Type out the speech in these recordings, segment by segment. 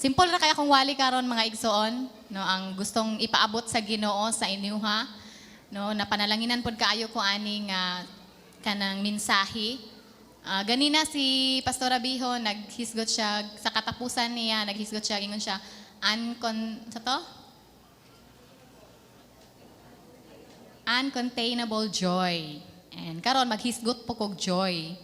Simple ra kay akong wali karon, mga igsoon, no, ang gustong ipaabot sa Ginoo sa inyuha, no, napanalanginan pod kaayo ko ani nga kanang mensahe. Ganina si Pastora Biho naghisgot siya sa katapusan niya, naghisgot siya, ingon siya uncon sa to? Uncontainable joy. And karon maghisgot po kog joy.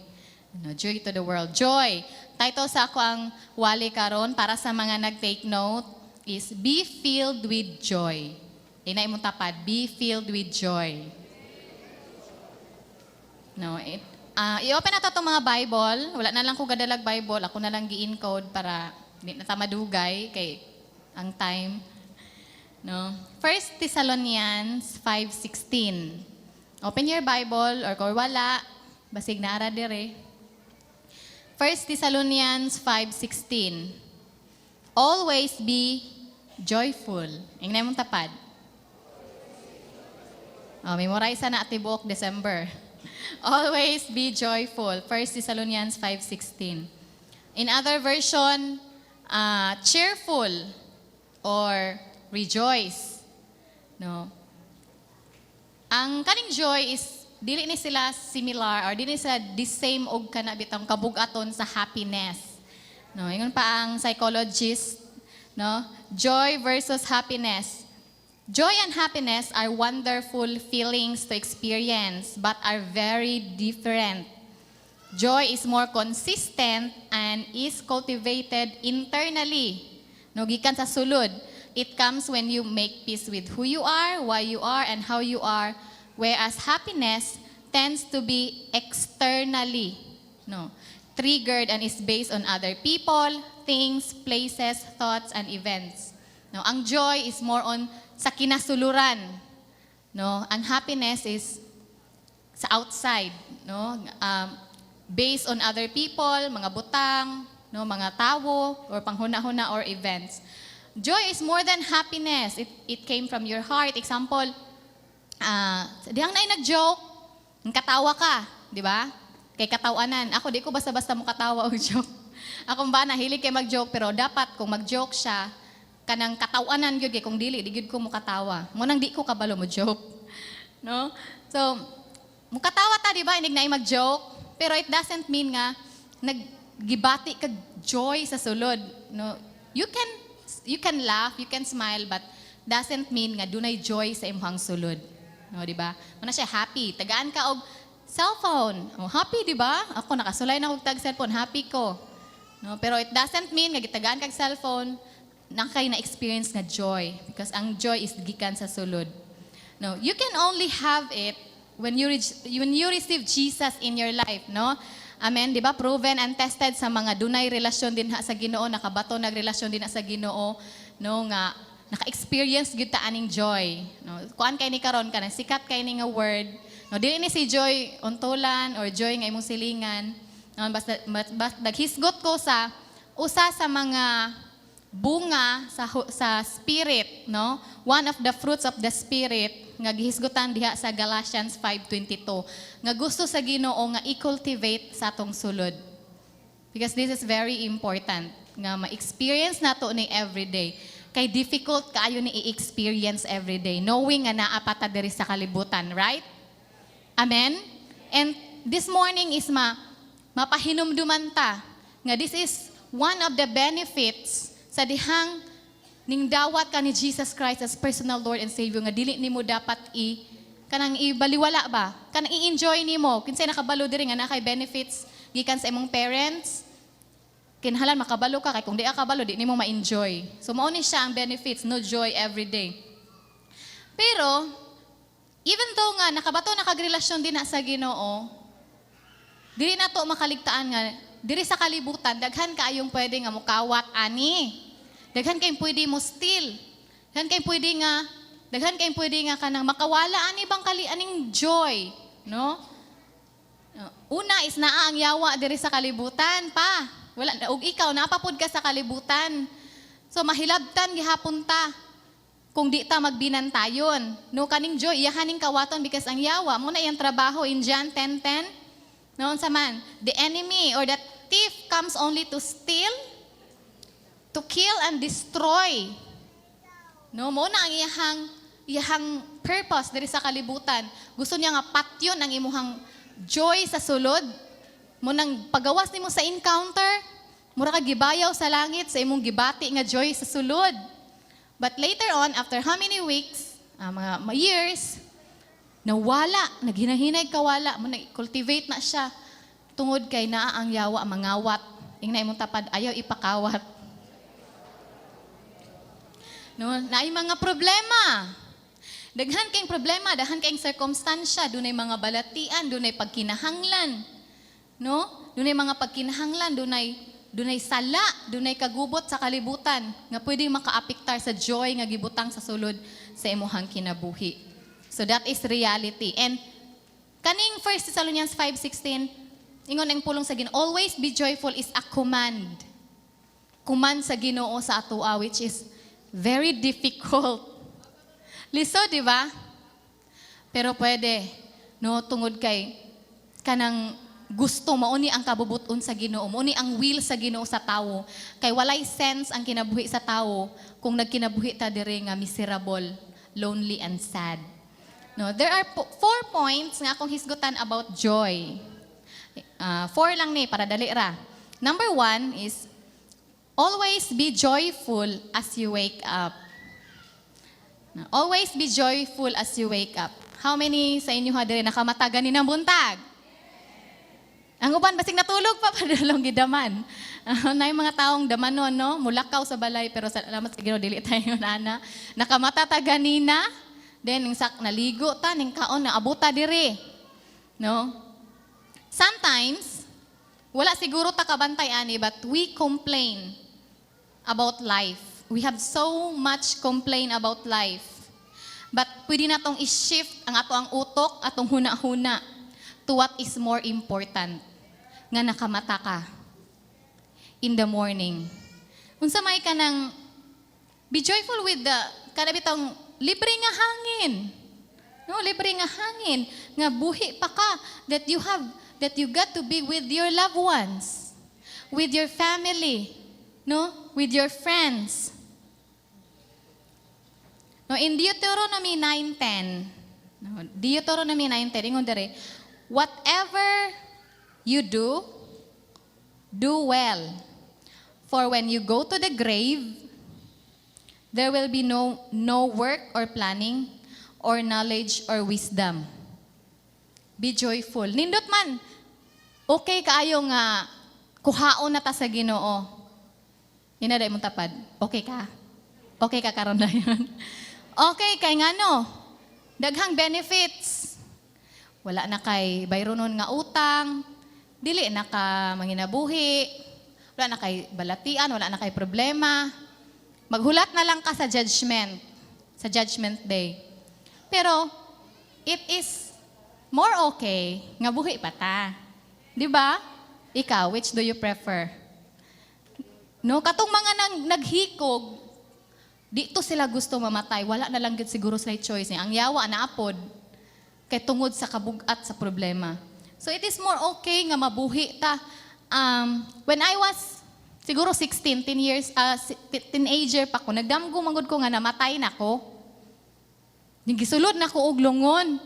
No, joy to the world. Joy. Title sa ako ang wali karon para sa mga nag-take note is "Be Filled with Joy." Ina imong tapad, "Be filled with joy." No, i-open na to itong mga Bible. Wala na lang ko gadalag Bible. Ako na lang gi-encode para di na ta madugay kay ang time. No. 1 Thessalonians 5:16. Open your Bible or kung wala, basig naara dire. 1 Thessalonians 5:16. "Always be joyful." Ingnan mong tapad. Oh, memorize na tibuok December. "Always be joyful." 1 Thessalonians 5:16. In other version, cheerful or rejoice. No. Ang kaning joy is dili ni sila similar or dili sila the same og kana bitang kabugaton sa happiness. No, ingon pa ang psychologist, no? Joy versus happiness. Joy and happiness are wonderful feelings to experience but are very different. Joy is more consistent and is cultivated internally. No, gikan sa sulod. It comes when you make peace with who you are, why you are, and how you are, whereas happiness tends to be externally, no, triggered and is based on other people, things, places, thoughts, and events. No, ang joy is more on sa kinasuluran. No, ang happiness is sa outside, no? Based on other people, mga butang, no, mga tawo or panghuna-huna or events. Joy is more than happiness. It came from your heart. Example, dihang naay nag-joke, katawa ka, di ba? Kay katawanan. Ako, di ko basta-basta mo katawa og joke. Akong ba, nahilig kay mag-joke, pero dapat kung mag-joke siya, kanang katawanan gyud kay kung dili, di gyud ko mo katawa. Mo nang di ko kabalo mo joke. No? So, mukatawa ta, di ba? Inig na mag-joke. Pero it doesn't mean nga naggibati kag joy sa sulod. No? You can laugh, you can smile, but doesn't mean nga dunay joy sa imong sulod. No, di ba? Muna siya happy. Tagaan ka og cellphone. Oh, happy, di ba? Ako nakasulay na og tag cellphone, happy ko. No, pero it doesn't mean nga gitagaan kag cellphone na kay na experience nga joy because ang joy is gikan sa sulod. No, you can only have it when you receive Jesus in your life, no? Amen, di ba? Proven and tested sa mga dunay relasyon din ha sa Ginoo, nakabato nagrelasyon din ha sa Ginoo, no, nga naka-experience gyud ta aning joy, no? Kuan kay ni karon kanang sikat kay ni nga word. No, dili ni si joy untulan or joy nga imong silingan. No, basta naghisgot ko sa usa sa mga bunga sa spirit, no? One of the fruits of the spirit nga gihisgutan diha sa Galatians 5:22 nga gusto sa Ginoo nga i-cultivate sa atong sulod. Because this is very important nga ma-experience nato ni everyday. Kay difficult kaayo ni i-experience everyday knowing nga naa pa ta diri sa kalibutan, right? Amen? And this morning is mapahinumduman ta nga this is one of the benefits sa dihang ning dawat ka ni Jesus Christ as personal Lord and Savior nga dili nimo dapat i kanang ibaliwala ba, kanang i-enjoy nimo. Kinsay nakabalo diri nga naa kay benefits gikan sa imong parents? Kinahanglan makabalo ka kay kung di ka kabalo, di nimo ma-enjoy. So mao ni siya ang benefits, no, joy every day. Pero even though nga nakabato nakagrelasyon din na sa Ginoo, dili na to makaligtaan nga diri sa kalibutan daghan kaayong pwede nga mukawat ani. Daghan kayong pwede mo steal. Daghan kayong pwede nga kanang makawala ani bang kali aning joy, no? Una is naa ang yawa diri sa kalibutan pa. Wala ug ikaw naa pa pud ka sa kalibutan. So mahilabtan gihapon ta kung di ta magbinantayon. No, kaning joy iyahan ning kawaton because ang yawa mo na iyang trabaho in John 10:10. No, unsa man? The enemy or the thief comes only to steal, To kill and destroy. No, mao na ang iyahang purpose diri sa kalibutan. Gusto niya nga patyon ang imuhang joy sa sulod. Mao nang pagawas nimo sa encounter, mura ka gibayaw sa langit sa imong gibati nga joy sa sulod. But later on, after how many weeks, mga years, nawala, naghinahinay kawala, mao na cultivate na siya. Tungod kay naa ang yawa mangawat. Ingna imong tapad, "Ayaw ipakawat." No, naay mga problema. Daghan kayong problema, daghan kayong circumstansya, dunay mga balatian, dunay pagkinahanglan. No? Dunay mga pagkinahanglan, dunay sala, dunay kagubot sa kalibutan nga pwedeng makaapektar sa joy nga gibutang sa sulod sa imuhang kinabuhi. So that is reality. And kaning 1 Thessalonians 5:16, ingon ang pulong sa Ginoo, "Always be joyful" is a command. Command sa Ginoo sa atoa, which is very difficult. Lisod, di ba? Pero pwede, no, tungod kay kanang gusto mao ni ang kabubuton sa Ginoo, mao ni ang will sa Ginoo sa tawo. Kay walay sense ang kinabuhi sa tawo kung nagkinabuhi ta diri nga miserable, lonely and sad. No, there are four points nga akong hisgutan about joy. Four lang ni para dali ra. Number one is always be joyful as you wake up. Now, always be joyful as you wake up. How many sa inyo ha diri nakamata ganinang buntag? Ang uban basig natulog pa, padulong gidaman. Naay mga taong damanon, no, mulakaw sa balay, pero salamat sa Ginoo, dili tayo nana. Nakamata ta ganina, then ning sak naligo ta ning kaon na abuta diri. No? Sometimes wala siguro ta kabantay ani, but we complain about life. We have so much complain about life. But pwede na tong i-shift ang ato ang utok, atong huna-huna to what is more important. Nga nakamata ka in the morning. Unsa may ka nang be joyful with the kana bitong libre nga hangin. No, libre nga hangin nga buhi pa ka, that you have that you got to be with your loved ones, with your family, no? With your friends. No, in Deuteronomy 9:10, no, Deuteronomy 9:10, ingon diri, "Whatever you do, do well. For when you go to the grave, there will be no work or planning or knowledge or wisdom." Be joyful. Nindot man, okay kaayo nga kuhaon na ta sa Ginoo. Ingna imong tapad. "Okay ka? Okay ka karon na yun?" Okay, kay ngano? Daghang benefits. Wala na kay bayronon nga utang, dili na ka manginabuhi, wala na kay balatian, wala na kay problema. Maghulat na lang ka sa judgment day. Pero, it is more okay nga buhi pa ta. Di ba? Ikaw, which do you prefer? No, katong mga nang naghikog, dito sila gusto mamatay. Wala na lang gid siguro sila choice. Ang yawa naapod kay tungod sa kabugat sa problema. So it is more okay nga mabuhi ta. When I was siguro 16, 10 years, teenager pa ko, nagdamgo mangod ko nga namatay na ko. Gisulod na ko og lungon.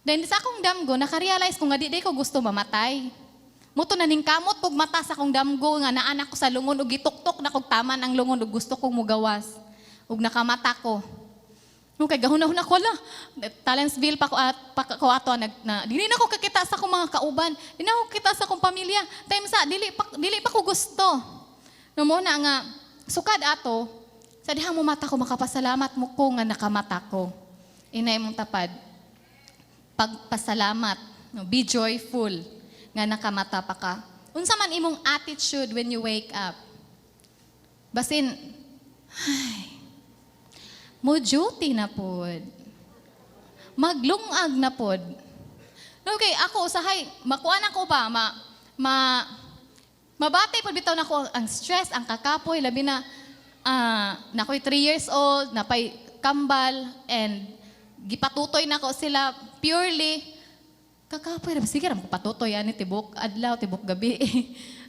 Then sa akong damgo, nakarealize ko nga di ko gusto mamatay. Mao to na ningkamot kog mata sa akong damgo nga naa na ko sa lungon ug gituktok na kog taman ang lungon ug gusto kong mugawas. Ug nakamata ko. Okay, gahuna-huna ko la. Tallenttsville pa ko at pa ko ato nag na dili na ko kakita sa akong mga kauban. Dili na ko kakita sa akong pamilya. Time sa dili pa ko gusto. No, mao na nga sukad ato sa dihang mumata ko, makapasalamat mo ko nga nakamata ko. Ingna imong tapad, "Pagpasalamat, no, be joyful nga nakamata pa ka." Unsa man imong attitude when you wake up? Basin, ay, mo duty na pod. Maglungag na pod. Okay, ako usahay, makuan ako ba, ma, ma, mabati pod bitaw nako ang stress, ang kakapoy, labi na, nakoy 3 years old, napay kambal, and gipatutoy nako sila purely, kakapoy ra, sige ra patutoy ani tibok adlaw, tibok gabi.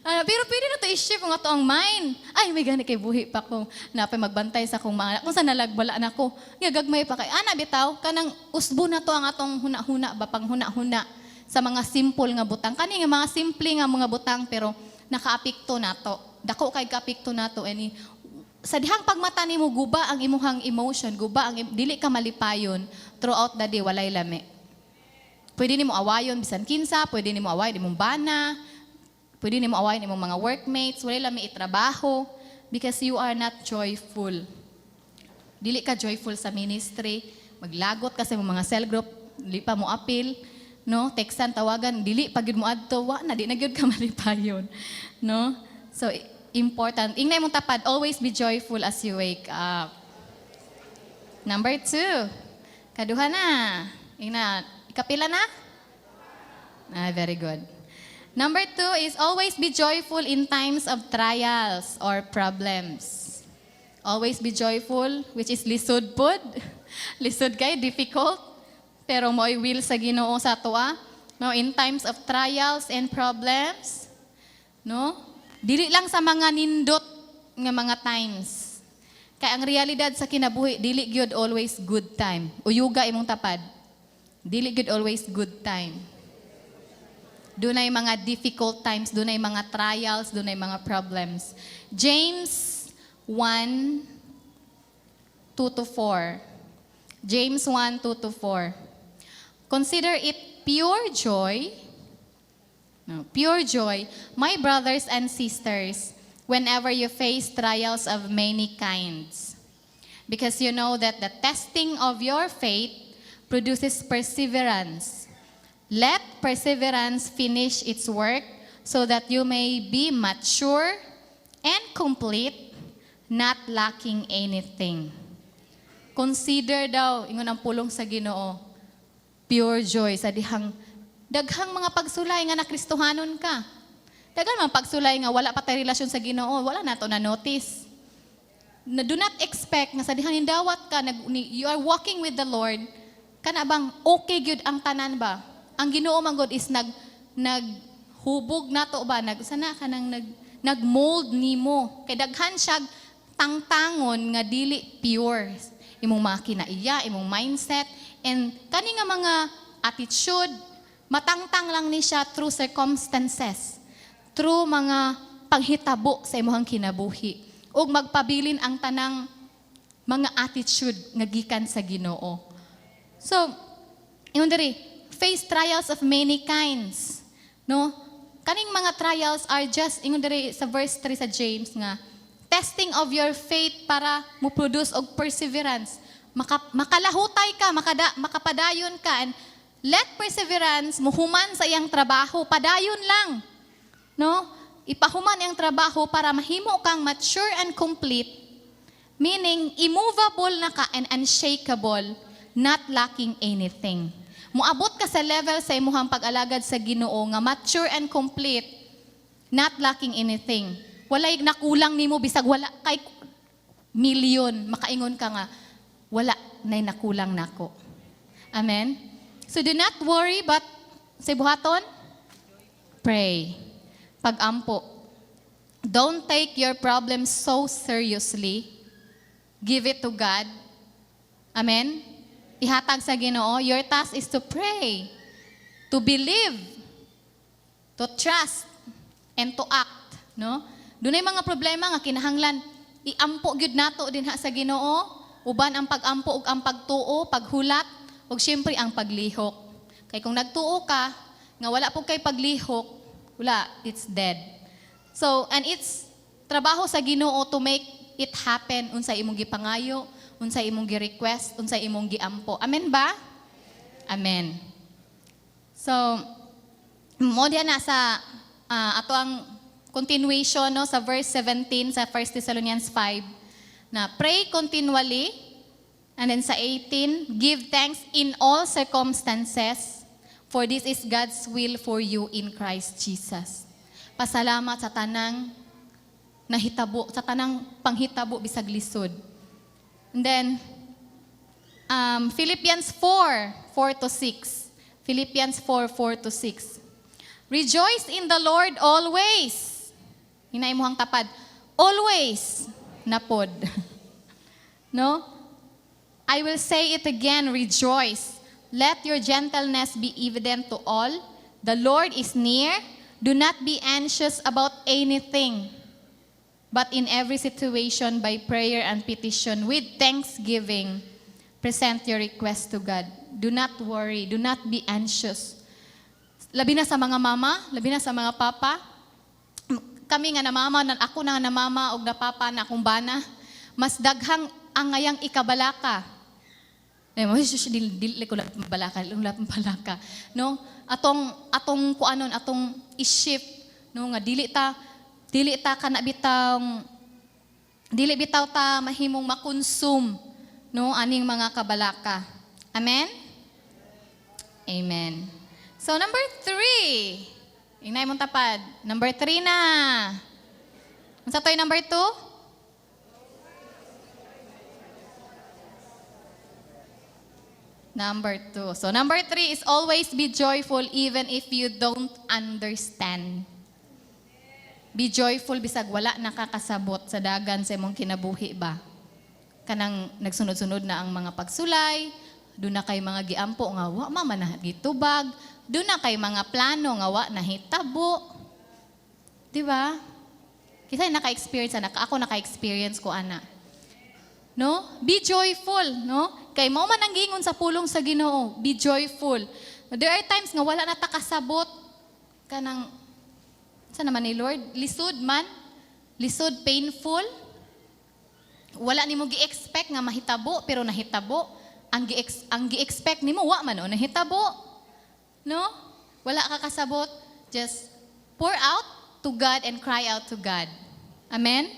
Ah, pero pwede nato i-shift ang atoang mind. Ay, may gani kay buhi pa ko. Napay magbantay sa akong mga anak. Kung sa nalagwala na ko. Nga gagmay pa kay. Ana bitaw, kanang usbo na to ang atong huna-huna ba, pang huna-huna sa mga simple nga butang. Kani nga mga simple nga mga butang pero nakaapekto nato. Dako kay kaapekto nato ani sa dihang pagmata nimo, guba ang imuhang emotion, guba ang dili ka malipayon throughout the day, walay lami. Pwede nimo awayon bisan kinsa, pwede nimo awayon imong bana, pwede nimo awayon imong mga workmates, walay lami itrabaho because you are not joyful. Dili ka joyful sa ministry, maglagot ka sa imong mga cell group, dili pa mo apil, no? Textan, tawagan, dili pa gyud mo adto, wa na di na gyud ka malipayon, no? So important. Ingna imong tapad, always be joyful as you wake up. Number 2. Kaduha na. Ingna, ikapila na? Ah, very good. Number 2 is always be joyful in times of trials or problems. Always be joyful, which is lisod pod. Lisod kay, difficult. Pero mo'y will sa Ginoo sa atoa. No, in times of trials and problems, no? Dili lang sa mga nindot nga mga times. Kay ang realidad sa kinabuhi, dili gyud always good time. Uyuga imong tapad. Dili gyud always good time. Dunay mga difficult times, dunay mga trials, dunay mga problems. James 1:2 to 4. James 1:2 to 4. Consider it pure joy, no, pure joy, my brothers and sisters, whenever you face trials of many kinds. Because you know that the testing of your faith produces perseverance. Let perseverance finish its work so that you may be mature and complete, not lacking anything. Consider daw, ingon ang pulong sa Ginoo, pure joy sa dihang daghang mga pagsulay nga nakristohanon ka. Daghan mga pagsulay nga wala pa tay relasyon sa Ginoo, wala nato na notice. Na do not expect nga sa dihang nindawat ka, you are walking with the Lord, kana bang okay gyud ang tanan ba? Ang Ginoo man gud is nag naghubog nato ba, nag sana kanang nag nag-mold nimo kay daghan siya tangtangon nga dili pure imong mga kinaiya, imong mindset, and kani nga mga attitude, matangtang lang ni siya through circumstances, through mga panghitabo sa imong kinabuhi ug magpabilin ang tanang mga attitude nga gikan sa Ginoo. So, ingon diri, face trials of many kinds. No? Kaning mga trials are just, ingon diri sa verse 3 sa James nga, testing of your faith para mo produce og perseverance. Makalahutay ka, makapadayon ka, and let perseverance muhuman sa iyang trabaho. Padayon lang. No? Ipahuman iyang trabaho para mahimo kang mature and complete, meaning immovable na ka and unshakable, not lacking anything. Muabot ka sa level sa imuhang pag-alagad sa Ginoo nga mature and complete, not lacking anything. Walay nakulang nimo bisag wala kay million, makaingon ka nga wala nay nakulang nako. Amen. So do not worry, but sa buhaton, pray. Pagampo. Don't take your problems so seriously. Give it to God. Amen? Ihatag sa Ginoo. Your task is to pray, to believe, to trust, and to act, no? Dunay mga problema nga kinahanglan iampo gyud nato dinha sa Ginoo, uban ang pagampo ug ang pagtuo, paghulat, ug syempre ang paglihok. Kay kung nagtuo ka nga wala po kay paglihok, wala, it's dead. So, and it's trabaho sa Ginoo to make it happen unsa imong gipangayo, unsa imong gi-request, unsa imong giampo. Amen ba? Amen. So, mo diha na sa ato ang continuation, no, sa verse 17 sa 1 Thessalonians 5 na pray continually, and then sa 18, give thanks in all circumstances, for this is God's will for you in Christ Jesus. Pasalamat sa tanang nahitabo, sa tanang panghitabo bisag lisod. And then Philippians 4:4 to 6. Philippians 4:4 to 6. Rejoice in the Lord always. Ingna imong tapad. Always na pod. No? I will say it again, rejoice. Let your gentleness be evident to all. The Lord is near. Do not be anxious about anything, but in every situation, by prayer and petition, with thanksgiving, present your request to God. Do not worry. Do not be anxious. Labi na sa mga mama, labi na sa mga papa. Kami nga namama, ako na nga namama og napapa na akong bana, mas daghang angayang ikabalaka. Eh, mo shush, dili dili ko lang balaka, lang balaka. No? Atong kuanon, atong i-shift, no, nga dili ta kana bitang dili bitaw ta mahimong makonsume, no, aning mga kabalaka. Amen? Amen. So number 3. Ingna imong tapad. Number 3 na. Unsa to'y number 2? Number 2. So number 3 is always be joyful even if you don't understand. Be joyful bisag wala nakakasabot sa dagan sa imong kinabuhi ba. Kanang nagsunod-sunod na ang mga pagsulay, duna kay mga giampo nga wa man na gitubag, duna kay mga plano nga wa nahitabo. Di ba? Kita naka-experience ana, ako naka-experience ko ana. No? Be joyful, no? Kay mao man ang giingon sa pulong sa Ginoo, be joyful. There are times nga wala na ta kasabot kanang sa naman ni Lord, lisod man, lisod, painful. Wala nimo gi-expect nga mahitabo pero nahitabo. Ang gi-expect nimo wa man o nahitabo. No? Wala ka kasabot. Just pour out to God and cry out to God. Amen?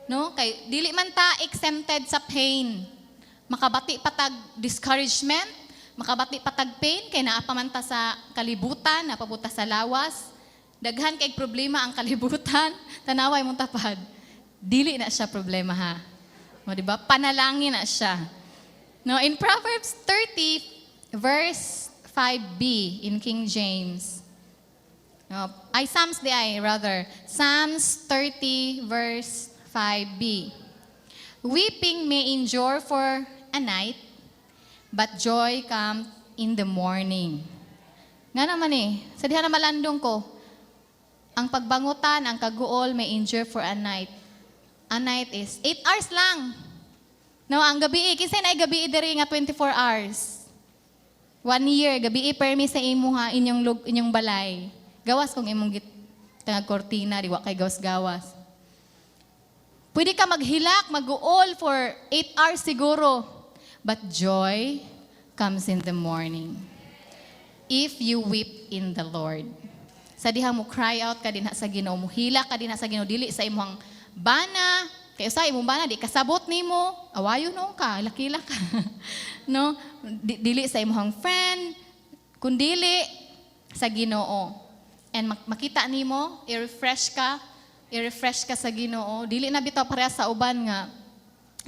No? Kay dili man ta exempted sa pain. Makabati pa tag discouragement, makabati pa tag pain kay naa pa man ta sa kalibutan, naa pa ta sa lawas. Daghan kay problema ang kalibutan. Tanawa imong tapad. Dili na siya problema ha. O, di ba? Panalangin na siya. No, in Proverbs 30 verse 5b in King James. No, ay, Psalms di ay rather. Psalms 30 verse 5b. "Weeping may endure for a night, but joy comes in the morning." Nga naman eh, sa diha na malandong ko, ang pagbangutan, ang kaguol may endure for a night. A night is 8 hours lang. No, ang gabi, kinsa na gabi diri nga 24 hours? One year, gabi permi sa imuha inyong balay. Gawas kung imong git tangag kortina, di wa kay gawas-gawas. Pwede ka maghilak, mag-uol for 8 hours siguro. But joy comes in the morning. If you weep in the Lord. Sa diha mo cry out ka dinha sa Ginoo, mo hilak ka dinha sa Ginoo, dili sa imong bana, kay sa imong bana di kasabot nimo, awayon noon ka, lakila ka. No? Dili sa imong friend, kundili sa Ginoo. And makita nimo, i-refresh ka sa Ginoo. Dili na bitaw pareha sa uban nga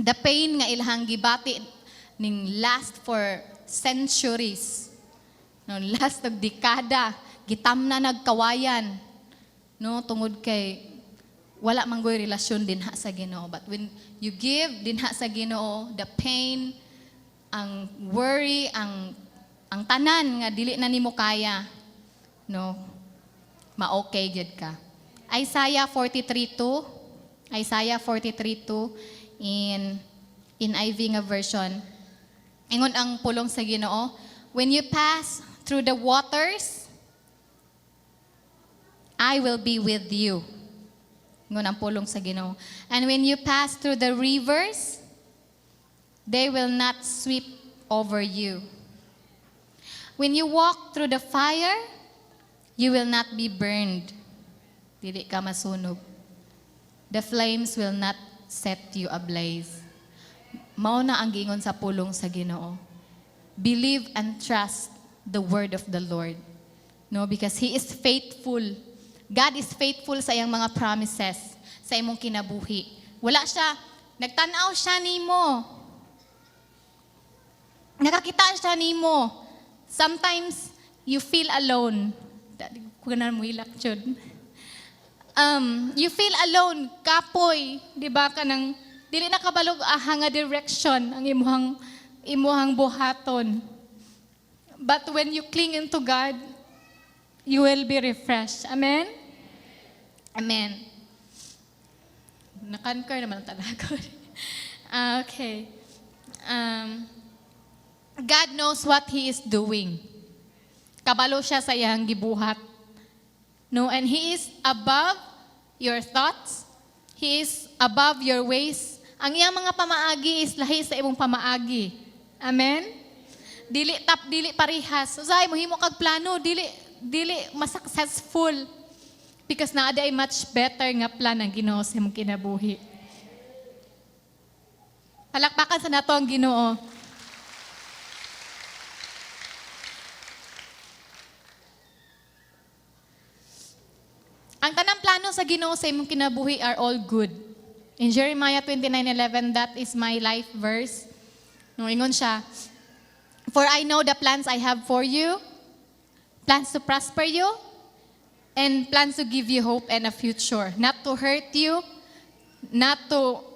the pain nga ilahang gibati ning last for centuries. No, last og dekada, gitam na nagkawayan. No, tungod kay wala man goy relasyon dinha sa Ginoo. But when you give dinha sa Ginoo, the pain, ang worry, ang tanan nga dili na nimo kaya, no, ma-okay gyud ka. Isaiah 43:2, Isaiah 43:2 in NIV nga version. Ingon ang pulong sa Ginoo, "When you pass through the waters, I will be with you." Ingon ang pulong sa Ginoo. "And when you pass through the rivers, they will not sweep over you. When you walk through the fire, you will not be burned." Dili ka masunog. "The flames will not set you ablaze." Mao na ang giingon sa pulong sa Ginoo. Believe and trust the word of the Lord. No, because He is faithful. God is faithful sa iyang mga promises sa imong kinabuhi. Wala siya, nagtanaw siya nimo. Nakakita siya nimo. Sometimes you feel alone. Dali ko na mo ilak, chud. You feel alone, kapoy, di ba, kanang dili na kabalo og aha nga direction ang imuhang buhaton. But when you cling into God, you will be refreshed. Amen? Amen. Na-conquer naman talaga. Ah, okay. God knows what He is doing. Kabalo siya sa iyang gibuhat. No, and He is above your thoughts. He is above your ways. Ang iyang mga pamaagi is lahi sa imong pamaagi. Amen? Dili tap dili parihas. Usahay mohimo kag plano, dili mas-successful because naa ay much better nga plan ang Ginoo sa imong kinabuhi. Palakpakan sa nato ang Ginoo. Ang tanang plano sa Ginoo sa imong kinabuhi are all good. In Jeremiah 29:11, that is my life verse. No, ingon siya, "For I know the plans I have for you, plans to prosper you, and plans to give you hope and a future, not to hurt you, not to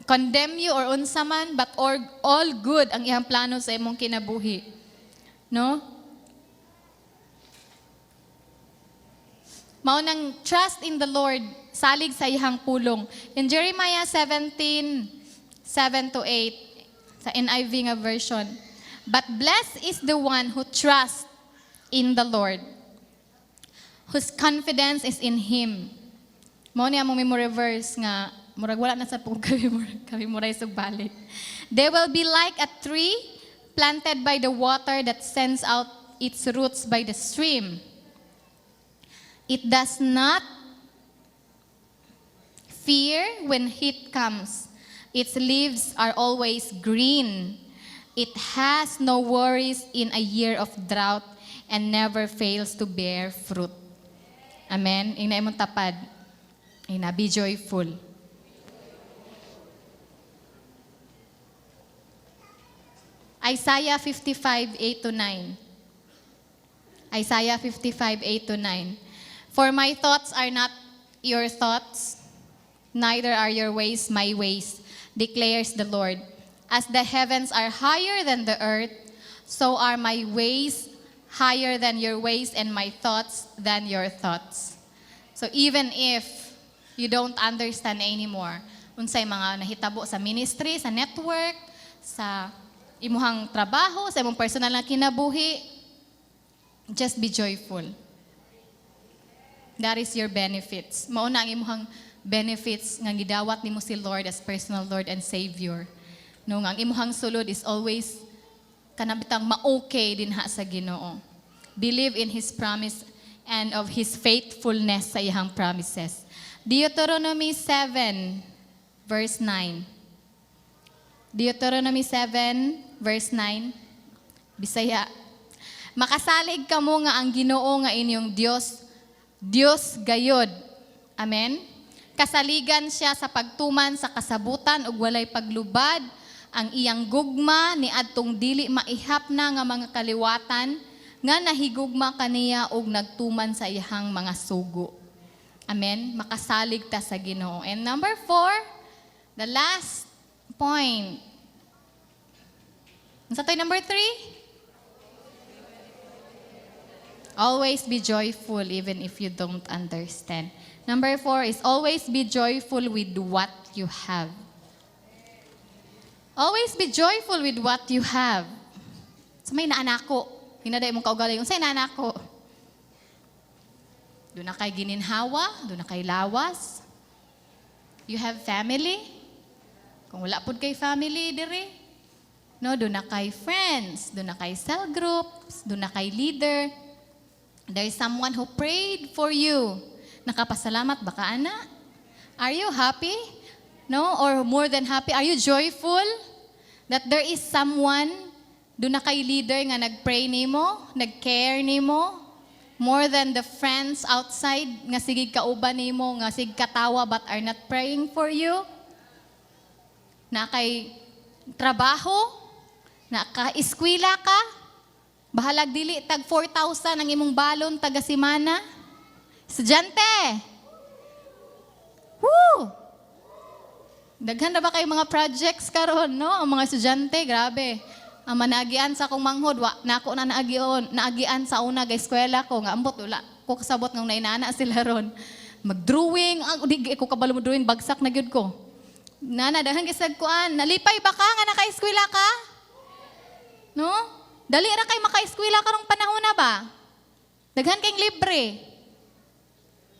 condemn you or unsa man, but all good ang iyang plano sa imong kinabuhi." No? Mao nang trust in the Lord, salig sa iyang pulong. In Jeremiah 17, 7 to 8, sa NIV nga version, "But blessed is the one who trusts in the Lord, whose confidence is in Him." Mao niya among memory verse nga murag wala na sa pug kami muray balik. "They will be like a tree planted by the water that sends out its roots by the stream. It does not fear when heat comes. Its leaves are always green. It has no worries in a year of drought and never fails to bear fruit." Amen. Ingna imong tapad. Ingna, be joyful. Isaiah 55, 8 to 9. Isaiah 55, 8 to 9. "For my thoughts are not your thoughts, neither are your ways my ways, declares the Lord. As the heavens are higher than the earth, so are my ways higher than your ways and my thoughts than your thoughts." So even if you don't understand anymore, unsay mga nahitabo sa ministry, sa network, sa imuhang trabaho, sa imong personal na kinabuhi, just be joyful. That is your benefits. Mao na ang imuhang benefits nga gidawat nimo si Lord as personal Lord and Savior. No, nga ang imuhang sulod is always kanang bitang ma-okay dinha sa Ginoo. Believe in His promise and of His faithfulness sa iyang promises. Deuteronomy 7 verse 9. Deuteronomy 7 verse 9. Bisaya. "Makasalig kamo nga ang Ginoo nga inyong Dios, Dios gayod." Amen. "Kasaligan siya sa pagtuman sa kasabutan ug walay paglubad ang iyang gugma ni adtong dili maihap na nga mga kaliwatan nga nahigugma kaniya ug nagtuman sa iyang mga sugo." Amen. Makasalig ta sa Ginoo. And number 4, the last point. Unsa to'y number 3? Always be joyful even if you don't understand. Number 4 is always be joyful with what you have. Always be joyful with what you have. Sa may naanako, hinaday mong kaugalingon, unsay naanako? Duna kay gininhawa, duna kay lawas. You have family. Kung wala pud kay family diri, no, duna kay friends, duna kay cell groups, duna kay leader. There is someone who prayed for you. Nakapasalamat ba ka, ana? Are you happy? No? Or more than happy? Are you joyful that there is someone, duna kay leader nga nag-pray nimo, nag-care nimo, more than the friends outside nga sige kauban nimo, nga sige katawa but are not praying for you? Na kay trabaho, na ka-eskwela ka, bahalag dili tag 4,000 ang imong balon taga simana. Estudyante! Woo! Daghan na ba kay mga projects karon, no? Ang mga estudyante, grabe. Ang managian sa akong manghod, wa nako na naagion, naagian sa una ga eskwela ko nga ambot wala ko kasabot ng nainana sila ron. Mag-drawing, ang di ko kabalo mo drawing, bagsak na gyud ko. Nana, daghan kisag kuan. Nalipay ba ka nga naka-eskwela ka? No? Dali ra kay maka-eskwela karong panahon na ba? Daghan kay libre.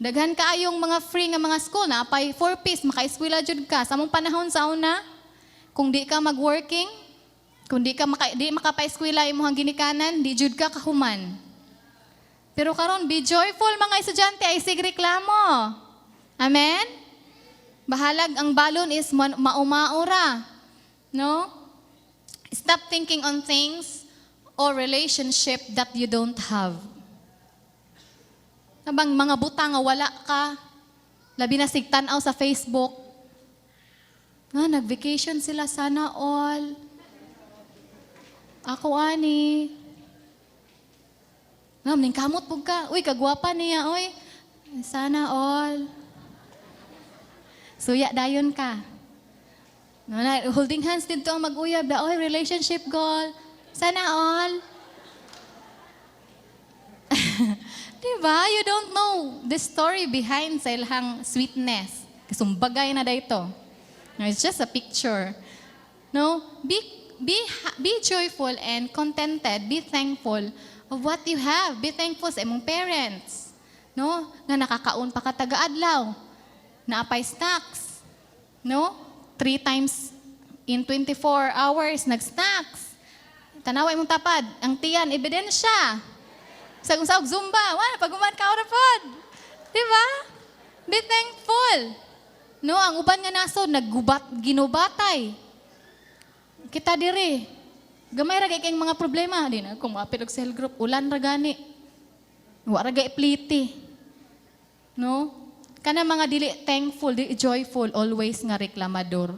Daghan kaayong mga free nga mga school na pay 4 piece, maka-eskwela jud ka. Sa among panahon sa una, kung di ka mag-working, kung di ka maka, di makapa-eskwela imong ginikanan, di jud ka kahuman. Pero karon, be joyful, mga estudyante, ay sig reklamo. Amen? Bahalag ang balon is maumao ra. No? Stop thinking on things or relationship that you don't have. Nabang mga butang nga wala ka, labi na sig tan-aw sa Facebook. Nga, nag-vacation sila, sana all. Ako ani. Nga, kamot pud ka. Uy, kagwapa niya, uy. Sana all. Suya dayon ka. No, na, holding hands dito ang mag-uyab. Da, oy, relationship goal. Sana all. Di ba? You don't know the story behind sa ilang sweetness. Kasumbagay na dito. No, it's just a picture. No? Be joyful and contented. Be thankful of what you have. Be thankful sa imong parents. No? Nga nakakaon pa ka taga-adlaw. Naapay snacks. No? Three times in 24 hours nag-snacks. Tanawa imong tapad. Ang tiyan, ebidensya. Sa kung sa Zumba, wala, pag ka ora pod. Di ba? Be thankful. No, ang uban nga nasod naggubat ginubatay. Kita diri. Gamay ra kay kayong mga problema di na kung maapil og cell group, ulan ra gani. Wa ra gay pliti. No? Kana mga dili thankful, dili joyful, always nga reklamador.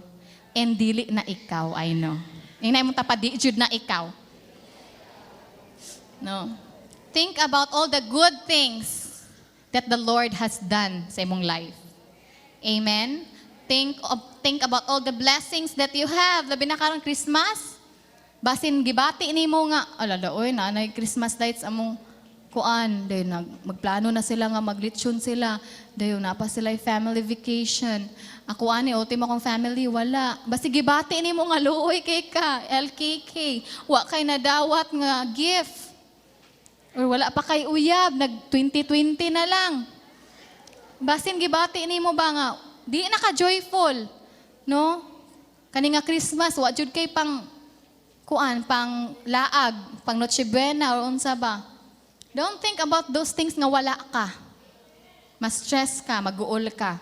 And dili na ikaw, I know. Ingna imong tapad, di jud na ikaw. No. Think about all the good things that the Lord has done sa imong life. Amen. Think about all the blessings that you have. Labi na karong Christmas. Basin gibati nimo nga alala, oy, naanay Christmas lights among kuan, dayon nag magplano na sila nga maglitsyon sila, dayon naa pa sila family vacation. Ako ani, ultimo akong family, wala. Basi gibati nimo nga luoy kay ka LKK, wa kay nadawat nga gift or wala pa kay uyab, nag 2020 na lang. Basin gibati nimo ba nga di na ka joyful, no? Kani nga Christmas, wa jud kay pang kuan, pang laag, pang Noche Buena or unsa ba. Don't think about those things nga wala ka. Mas stress ka, maguol ka.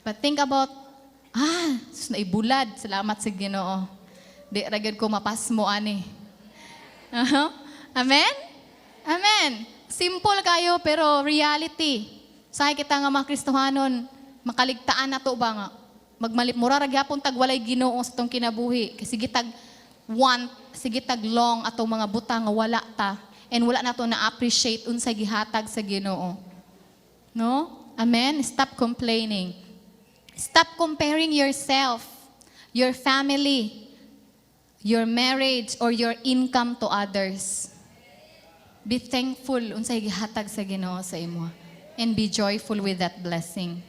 But think about, ah, sus, naibulad, salamat sa Ginoo. Di ra gyud ko mapasmo ani. Amen? Amen. Simple kayo pero reality. Sahay kita nga mga Kristohanon, makaligtaan na to ba nga magmalip mura ra gyapon tag walay Ginoo sa tong kinabuhi. Kasi sige tag want, sige tag long atong mga butang nga wala ta and wala nato na appreciate unsay gihatag sa Ginoo. No? Amen. Stop complaining. Stop comparing yourself, your family, your marriage or your income to others. Be thankful unsay gihatag sa Ginoo sa imo and be joyful with that blessing.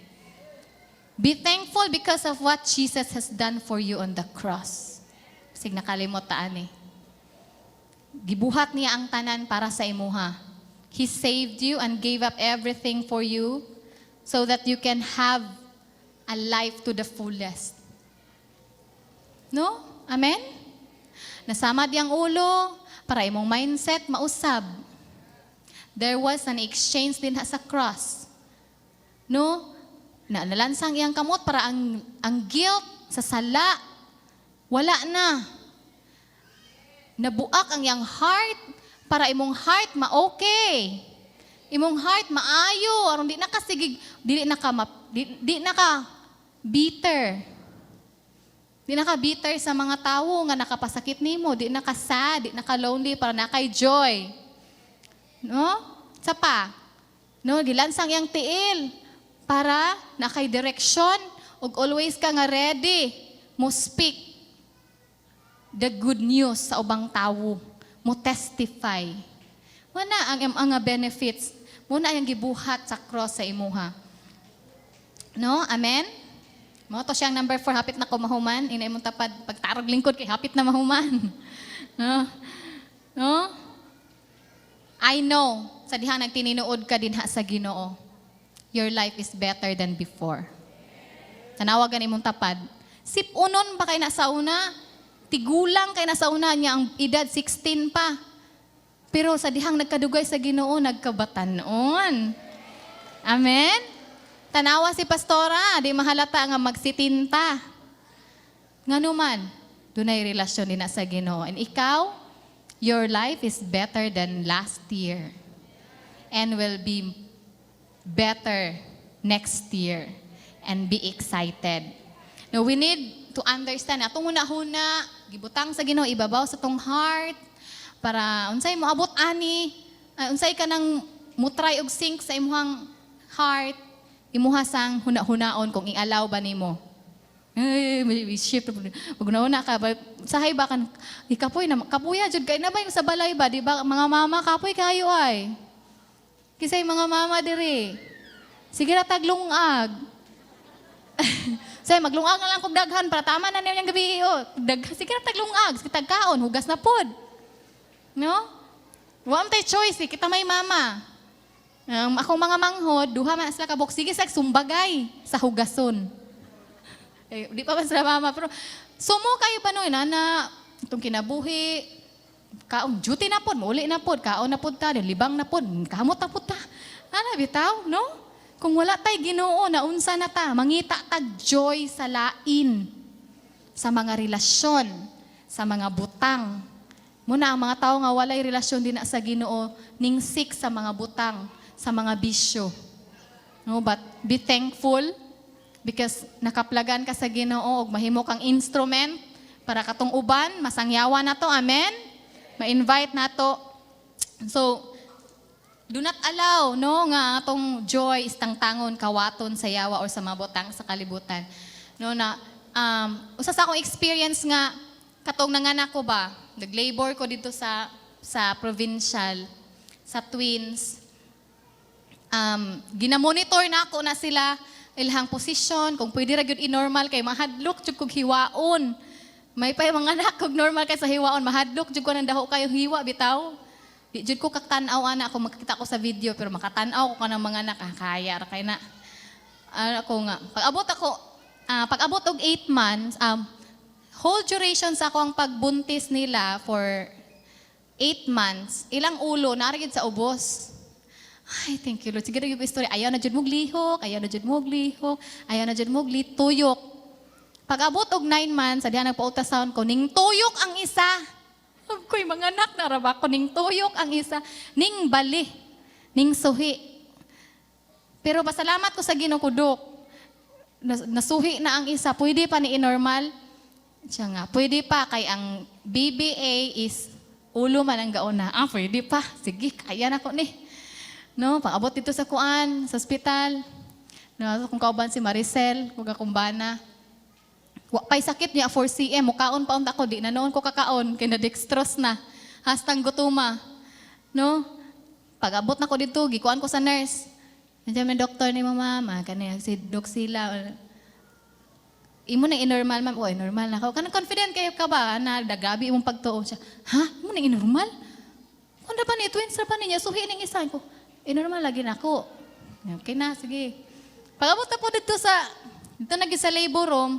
Be thankful because of what Jesus has done for you on the cross. Sig nakalimot ta ani. Gibuhat niya ang tanan para sa imuha. He saved you and gave up everything for you so that you can have a life to the fullest. No? Amen? Nasamad yang ulo para imong mindset mausab. There was an exchange din sa cross. No? Na nalansang iyang kamot para ang guilt sa sala wala na. Nabuak ang iyang heart para imong heart ma-okay. Imong heart maayo aron di na ka sigig dili na ka di na ka bitter. Di na ka bitter sa mga tawo nga nakapasakit nimo, di na ka sad, di na ka lonely, para na kay joy. No? Sa pa. No, gilansang iyang tiil para na kay direksyon. Ug always ka nga ready mo speak the good news sa ubang tawo, mo testify. Mao na ang nga benefits, mao na ang gibuhat sa cross sa imuha. No? Amen? Mao to siyang number 4, hapit na ko mahuman. Ina imong tapad, pagtarog lingkod kay hapit na mahuman. No? No? I know, sa dihang nagtininuod ka dinha sa Ginoo, your life is better than before. Tanawa gani imong tapad. Sip-unon pa kay na sa una? Tigulang kay na sa una niya, ang edad 16 pa. Pero sa dihang nagkadugay sa Ginoo, nagkabatanon. Amen? Tanawa si pastora, di mahalata nga magsitinta. Ngano man, dunay relasyon din na sa Ginoo. And ikaw, your life is better than last year. And will be better next year. And be excited. Now, we need to understand, atong huna-huna, gibutang sa Ginoo ibabaw sa atong heart, para unsay moabot ani, ay, unsay ka nang mutry og sink sa imuhang heart, imuha sang huna-hunaon kung i-allow ba nimo. Ay, may shift. Pag una ka, ba, sahay ba kan, ikapoy na, kapuya, jud kay na ba yung sa balay ba, di ba? Mga mama, kapoy kayo ay. Kisay mga mama diri. Sige ra taglungag. Say maglungag na lang kog daghan para tama na niyo yung gabi oh. Sige ra taglungag, sige tagkaon, hugas na pod. No? Wa man tay choice eh, kita may mama. Akong mga manghod, duha man sila kabuk, sige sa sumbagay sa hugason. Eh, di pa man sila mama, pero sumo kayo pa noy na itong kinabuhi, kaon, duty na pod, mauli na pod, kaon na pod ta, libang na pod, kamot na pod ta. Ana bitaw, no? Kung wala tay Ginoo, naunsa na ta, mangita tag joy sa lain, sa mga relasyon, sa mga butang. Mao na ang mga tao nga walay relasyon din na sa Ginoo, ning seek sa mga butang, sa mga bisyo. No, but be thankful because nakaplagan ka sa Ginoo ug mahimo kang instrument para katong uban masangyawan nato. Amen. Ma-invite nato. So do not allow, no, nga atong joy is tangtangon, kawaton sa yawa or sa mga butang sa kalibutan. No, na usa sa akong experience nga katong nanganak ko ba, nag-labor ko dito sa provincial sa twins, ginamonitor na ako na sila ilahang posisyon kung pwede ra gyud i-normal kay mahadlok jud kog hiwaon. May pa mga anak kog normal kay sa hiwaon, mahadlok jud ko nang daho kayo hiwa bitaw. Di jud ko katan-aw ana kung makita ko sa video, pero makatan-aw ko kanang mga anak, ah, kaya ra kay na. Ano ako nga pag abot ako, pag abot og 8 months, whole duration sa ako ang pagbuntis nila for 8 months, ilang ulo naa ra gid sa ubos. Ay, thank you, Lord. Sige na yung story. Ayaw na jud mong lihok, ayaw na jud mong lihok, ayaw na jud mong tuyok. Pag abot og 9 months, sa diha nagpa-ultrasound ko, ning tuyok ang isa. Ko'y mga anak na ra ba ko, ning tuyok ang isa. Ning bali, ning suhi. Pero pasalamat ko sa Ginoo ko, Dok. Nasuhi na ang isa. Pwede pa ni normal? Siya nga, pwede pa kay ang BBA is ulo man ang gauna. Ah, pwede pa. Sige, kaya na ko ni. No, pag-abot dito sa kuan, sa ospital. No, kung kauban si Maricel, kung akong bana. Wa pa'y sakit niya 4 cm, mukaon pa unta ko, di na noon ko kakaon, kay na dextrose na. Hastang gutuma. No? Pag-abot na ko dito, gikuan ko sa nurse. Nandiyan may doktor ni mama, kani si Doc Sila. Imo na i-normal, ma'am. Oh, normal na ako. Kanang confident kayo ka ba na grabe imong pagtuo siya. Ha? Imo na i-normal? Kung ba ni twins ra ba niya suhi ning isa ko. I-normal lagi na ako. Okay na, sige. Pag-abot na po dito na sa labor room,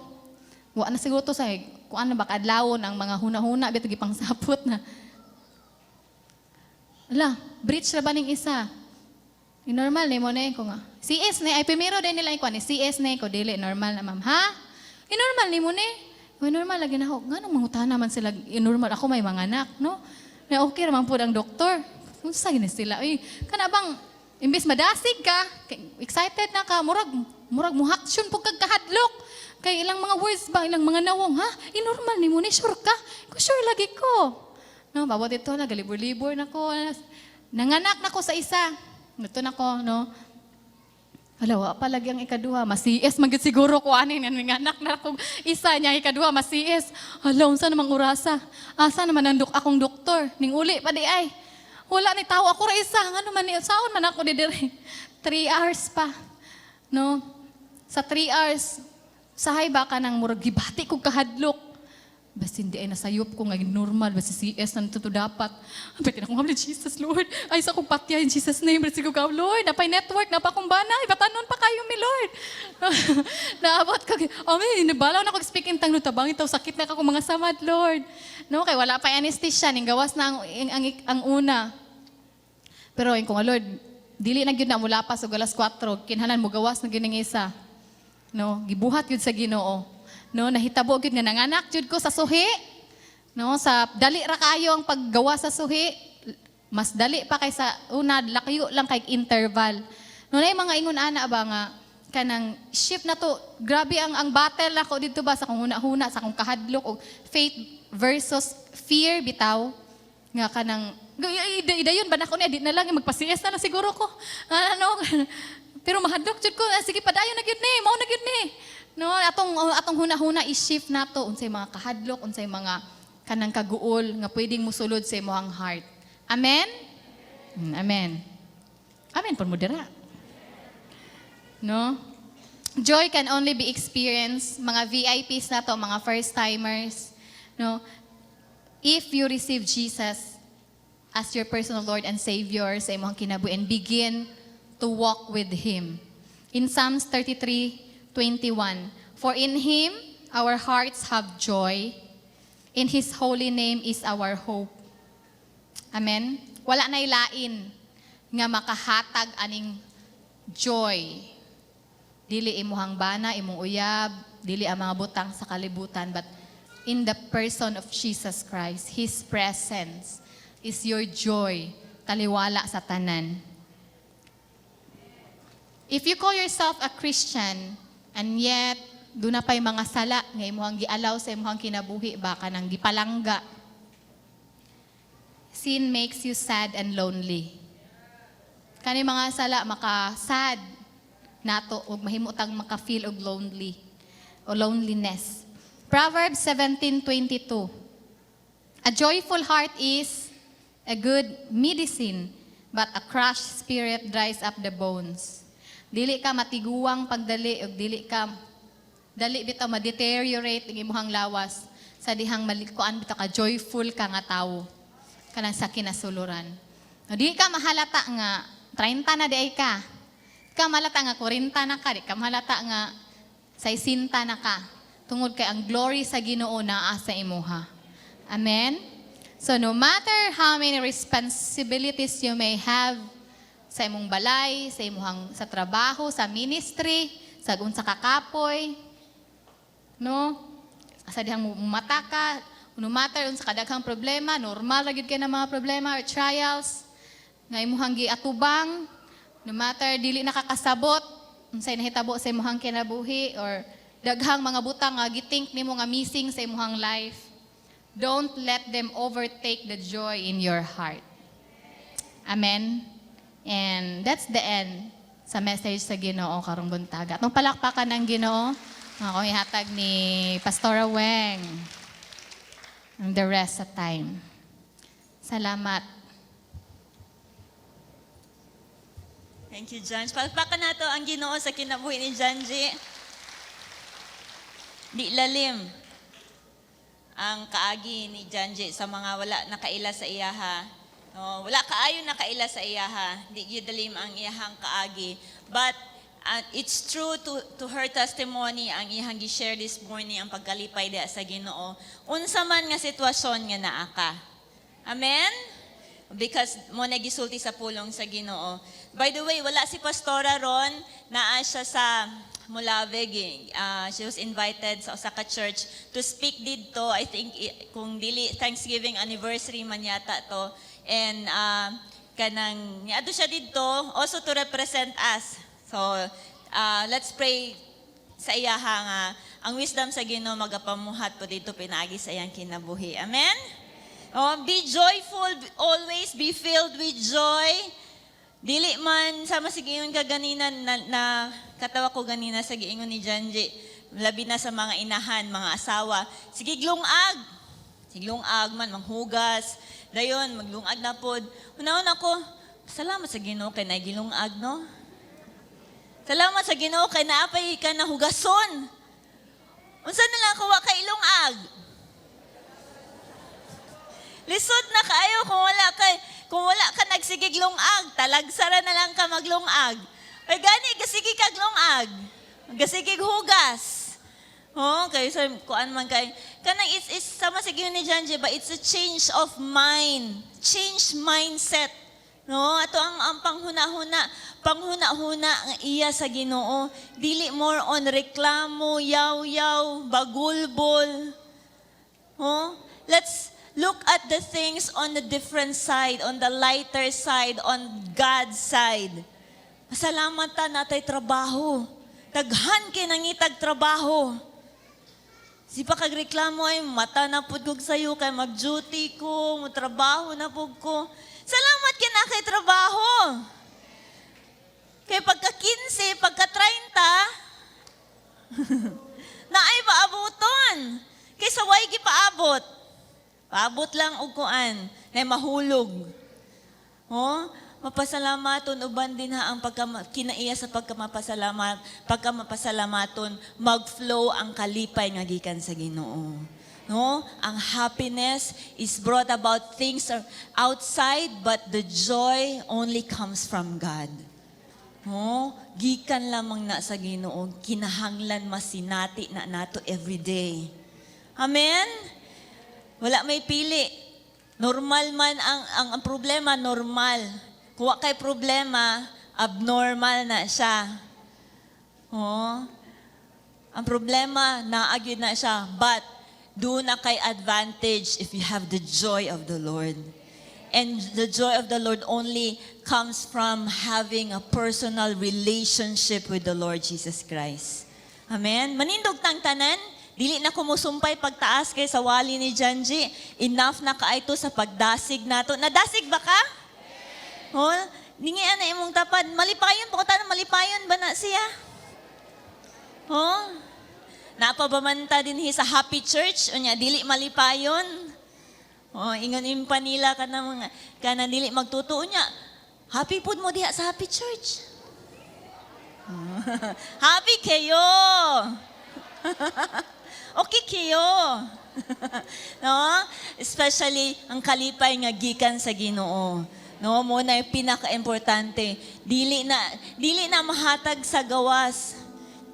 wa na siguro to sa kuan na ba kaadlawon ang mga huna-huna bitaw gipangsapot na. Ala, breech na ba ning isa? I-normal ni mo na ko nga. CS ni ay primero din nila ko ni CS ni ko, dili normal na, ma'am. Ha? I-normal ni mo ni. O, normal lagi na ako. Nganong mangutana man sila i-normal ako may mga anak, no? Na okay ra man pud ang doktor. Unsa gini sila? Uy, kana bang imbis madasig ka, excited na ka, murag muhaksyon pud kag kahadlok. Kay ilang mga words ba, ilang mga nawong, ha? I-normal ni mo ni, sure ka? Ko sure lagi ko. No, babot ito na, galibor-libor na ko. Nanganak na ko sa isa. Ito na ko, no? Hala, wa pa lagi ang ikaduha. Ma-CS man gyud siguro ko ani nga anak na akong isa niya ikaduha, ma-CS. Hala, unsa namang orasa? Asa naman ang akong doktor? Ning uli pa diay. Wala ni tao, ako ra isa. Ngano man ni saon man ako diri? 3 hours pa. No? Sa 3 hours, sahay ba ka nang murag gibati kog kahadlok. Basta hindi ay nasayop ko nga normal, basta CS na to dapat. Ang pwede na akong hamli, Jesus Lord. Ay sa akong patya in Jesus' name. Basta ko ka, Lord, napay network, napakumbana, ibatanon pa kayo mi Lord. Naabot ko, amen, nabalaw na ko speak in tongue, tabang itaw, sakit na ka kung mga samad, Lord. No, kay wala pa anesthesia, ning gawas na ang una. Pero yung ko nga, Lord, dili na gyud na mula pa sa alas 4, kinahanglan mo gawas na gyud ning isa. No, gibuhat gyud sa Ginoo. No, nahitabo gyud nga nanganak gyud ko sa suhi. No, sa dali ra kayo ang paggawa sa suhi. Mas dali pa kaysa una, lakyo lang kay interval. No, na mga ingon ana ba nga kanang shift na to, grabe ang battle nako dito ba sa akong huna-huna, sa akong kahadlok og faith versus fear bitaw nga kanang idayon ba nako ni, di na lang, magpa-CS na lang siguro ko, ano, pero mahadlok jud ko. Ah, sige, padayon na gyud ni, mao na gyud ni, no? Atong huna-huna i-shift nato unsay mga kahadlok, unsay mga kanang kaguol nga pwedeng musulod sa imong heart. Amen. Amen, amen pud mo dira, no? Joy can only be experienced, mga VIPs na to, mga first timers, no, if you receive Jesus as your personal Lord and Savior sa imong kinabuhi and begin to walk with Him. In Psalms 33:21, "For in Him our hearts have joy, in His holy name is our hope." Amen? Wala na lain nga makahatag aning joy. Dili imuhang bana, imong uyab, dili ang mga butang sa kalibutan, but in the person of Jesus Christ, His presence is your joy, taliwala sa tanan. If you call yourself a Christian, and yet, duna pa'y mga sala nga imuhang gialaw sa imuhang kinabuhi, baka nang gipalangga. Sin makes you sad and lonely. Kani mga sala maka-sad nato ug mahimutang maka-feel og lonely o loneliness. Proverbs 17:22. "A joyful heart is a good medicine, but a crushed spirit dries up the bones." Dili ka matiguang pagdali ug dili ka dali bitaw ma-deteriorate ang imuhang lawas sa dihang malikuan bitaw ka joyful ka nga tawo kanang sa kinasuluran. No, di ka mahalata nga 30 na diay ka. Di ka mahalata nga 40 na ka, di ka mahalata nga 60 na ka. Tungod kay ang glory sa Ginoo naa sa imuha. Amen? So no matter how many responsibilities you may have sa imong balay, sa imong sa trabaho, sa ministry, sa unsa ka kapoy, no? Sa dihang mata ka, no matter unsa kadaghang problema, normal ra gyud kay na mga problema or trials nga imuhang giatubang, no matter dili nakakasabot unsay nahitabo sa imuhang kinabuhi or daghang mga butang nga githink nimo nga missing sa imuhang life, don't let them overtake the joy in your heart. Amen. And that's the end sa message sa Ginoo karong buntaga. Atong palakpakan ng Ginoo, ako ihatag ni Pastora Weng. And the rest sa time. Salamat. Thank you, Janj. Palakpakan nato ang Ginoo sa kinabuhi ni Janji. Di lalim ang kaagi ni Janji sa mga wala nakaila sa iyaha. No, wala kaayo nakaila sa iyaha. Di gyud dalim ang iyahang kaagi. But it's true to her testimony ang iyahang gi-share this morning, ang pagkalipay diha sa Ginoo. Unsa man nga sitwasyon nga naa ka. Amen? Because mao na gisulti sa pulong sa Ginoo. By the way, wala si Pastora ron, naa siya sa Molave. She was invited sa Osaka Church to speak didto. I think kung dili Thanksgiving anniversary man yata to. And kanang niadto siya didto also to represent us. So let's pray sa iyaha nga ang wisdom sa Ginoo magapamuhat po didto pinaagi sa iyang kinabuhi. Amen? Oh, be joyful, always be filled with joy. Dili man sama sa giingon ka ganina na katawa ko ganina sa giingon ni Janji, labi na sa mga inahan, mga asawa. Sige lungag. Sige lungag man manghugas. Dayon maglungag na pod. Unahon ako, salamat sa Ginoo kay naay gilungag, no? Salamat sa Ginoo kay naapay ka na hugason. Unsa na lang kung wa kay ilungag? Lisod na kaayo kung wala ka nagsigig lungag, talagsara na lang ka maglungag. Ay gani gasigi kag lungag. Gasigig hugas. Oh, kay sa kuan man kay kanang it's sama sa ni Janji ba, it's a change of mind, change mindset. No, ato ang panghuna-huna, panghuna-huna nga iya sa Ginoo, dili more on reklamo, yaw-yaw, bagulbol. Oh, let's look at the things on the different side, on the lighter side, on God's side. Pasalamat ta natay trabaho. Daghan kay nangitag trabaho. Di pa kag reklamo ay mata na pud kog sayo kay mag-duty ko, mo trabaho na pud ko. Salamat kay naa kay trabaho. Kay pagka 15, pagka 30, naay paabuton. Kay sa way gipaabot. Paabot lang og kuan, na mahulog. Oh, mapasalamaton uban din ha ang pagka kinaiya sa pagkamapasalamat, pagkamapasalamaton, mag-flow ang kalipay nga gikan sa Ginoo. No? Ang happiness is brought about things are outside, but the joy only comes from God. No? Gikan lamang na sa Ginoo, kinahanglan masinati na nato every day. Amen? Wala may pili. Normal man ang problema, normal. Kung wa kay problema, abnormal na siya. Oh. Ang problema, naa gyud na siya. But, duna kay advantage if you have the joy of the Lord. And the joy of the Lord only comes from having a personal relationship with the Lord Jesus Christ. Amen? Manindog tang tanan, dili na ko musumpay pagtaas kay sa wali ni Janji. Enough na kaayo to sa pagdasig nato. Nadasig ba ka? Oh, ningian na imong tapad. Malipayon po tanan, malipayon ba na siya? Oh? Naa pa ba man ta dinhi sa Happy Church unya dili malipayon? Oh, ingon im panila ka na mga kana dili magtutuo niya. Happy pud mo diha sa Happy Church. Happy kayo. Okay kayo. No? Especially ang kalipay nga gikan sa Ginoo. No, mao na yung pinaka-importante. Dili na mahatag sa gawas.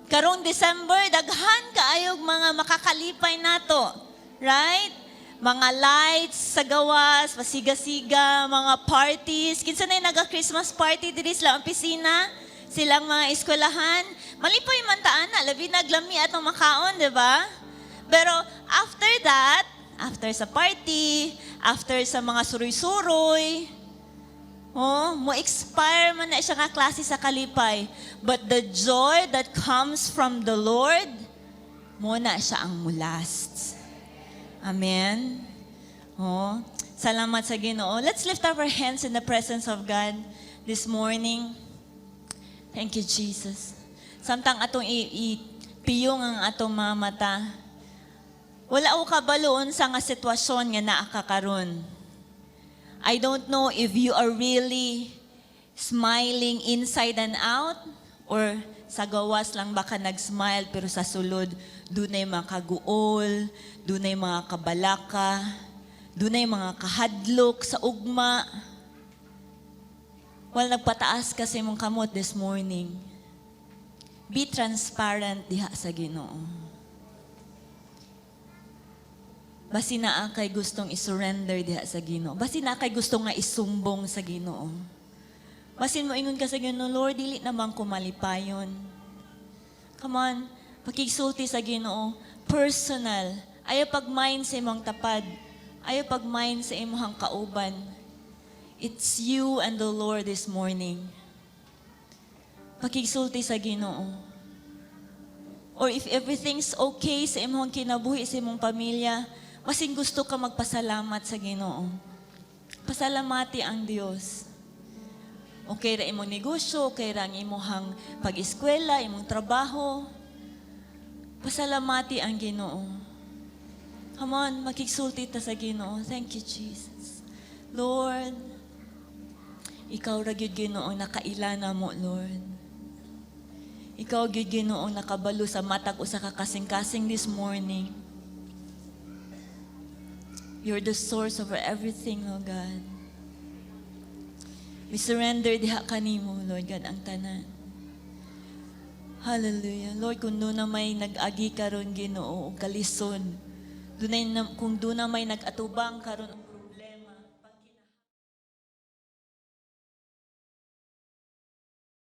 Karong December, daghan kaayog mga makakalipay nato. Right? Mga lights sa gawas, pasiga-siga, mga parties. Kinsa na yung naga-Christmas party diri sa opisina? Silang mga eskwelahan. Malipay man ta ana, labi naglami atong makaon, di ba? Pero after that, after sa party, after sa mga suroy-suroy, oh, mo expire man na siya nga klase sa kalipay. But the joy that comes from the Lord, mao na siya ang mo-last. Amen. Oh, salamat sa Ginoo. Let's lift up our hands in the presence of God this morning. Thank you, Jesus. Samtang atong ipiyong ang atong mga mata, wala ko kabalo unsa nga sitwasyon nga naa ka karon. I don't know if you are really smiling inside and out or sa gawas lang ba ka nag-smile pero sa sulod dunay mga kaguol, dunay mga kabalaka, dunay mga kahadlok sa ugma. Well, nagpataas ka sa imong kamot this morning. Be transparent diha sa Ginoo. Basi naa kay gustong i-surrender diha sa Ginoo. Basi naa kay gusto nga isumbong sa Ginoo. Basin mo ingon ka sa Ginoo, "Lord, dili naman ko malipayon." Come on, pakigsulti sa Ginoo, personal. Ayaw pag-mind sa imong tapad. Ayaw pag-mind sa imong kauban. It's you and the Lord this morning. Pakigsulti sa Ginoo. Or if everything's okay sa imong kinabuhi, sa imong pamilya, basin gusto ka magpasalamat sa Ginoo. Pasalamati ang Dios. Okay ra imong negosyo, okay ra ang imong pag-eskwela, imong trabaho. Pasalamati ang Ginoo. Come on, makigsulti ta sa Ginoo. Thank you, Jesus. Lord, ikaw ra gyud, Ginoo, nakaila namo, Lord. Ikaw gyud, Ginoo, nakabalo sa matag usa ka kasing-kasing this morning. You're the source of everything, oh God. We surrender diha kanimo, Lord God, ang tanan. Hallelujah. Lord, kung duna may nag-agi karon, Ginoo, og kalisod, dunay na, kung duna may nag-atubang karon.